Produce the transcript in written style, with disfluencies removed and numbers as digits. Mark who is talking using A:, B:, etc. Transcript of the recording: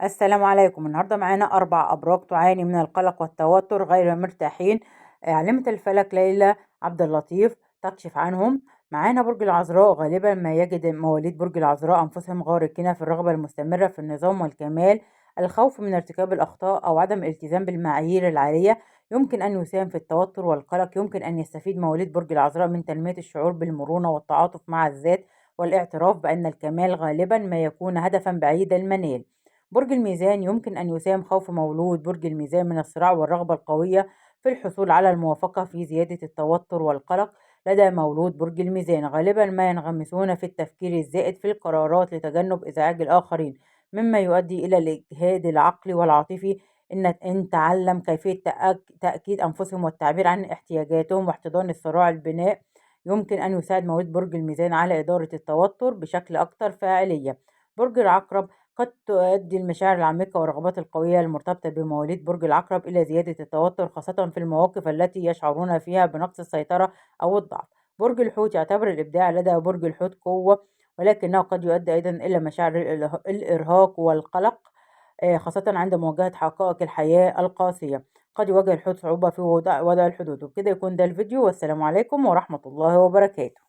A: السلام عليكم. النهاردة معانا 4 أبراج تعاني من القلق والتوتر غير مرتاحين. عالمة الفلك ليلى عبد اللطيف تكشف عنهم. معانا برج العذراء. غالبا ما يجد مواليد برج العذراء أنفسهم غارقين في الرغبة المستمرة في النظام والكمال. الخوف من ارتكاب الأخطاء أو عدم الالتزام بالمعايير العالية يمكن أن يساهم في التوتر والقلق. يمكن أن يستفيد مواليد برج العذراء من تنمية الشعور بالمرونة والتعاطف مع الذات والاعتراف بأن الكمال غالبا ما يكون هدفا بعيد المنال. برج الميزان. يمكن أن يساهم خوف مولود برج الميزان من الصراع والرغبة القوية في الحصول على الموافقة في زيادة التوتر والقلق لدى مولود برج الميزان. غالبا ما ينغمسون في التفكير الزائد في القرارات لتجنب إزعاج الآخرين، مما يؤدي إلى الإجهاد العقلي والعاطفي. إن تعلم كيفية تأكيد أنفسهم والتعبير عن احتياجاتهم واحتضان الصراع البناء. يمكن أن يساعد مولود برج الميزان على إدارة التوتر بشكل أكثر فاعلية. برج العقرب. قد تؤدي المشاعر العميقة والرغبات القوية المرتبطة بمواليد برج العقرب إلى زيادة التوتر، خاصة في المواقف التي يشعرون فيها بنقص السيطرة أو الضعف. برج الحوت. يعتبر الإبداع لدى برج الحوت قوة، ولكنه قد يؤدي أيضا إلى مشاعر الإرهاق والقلق، خاصة عند مواجهة حقائق الحياة القاسية. قد يواجه الحوت صعوبة في وضع الحدود. وبكده يكون ده الفيديو، والسلام عليكم ورحمة الله وبركاته.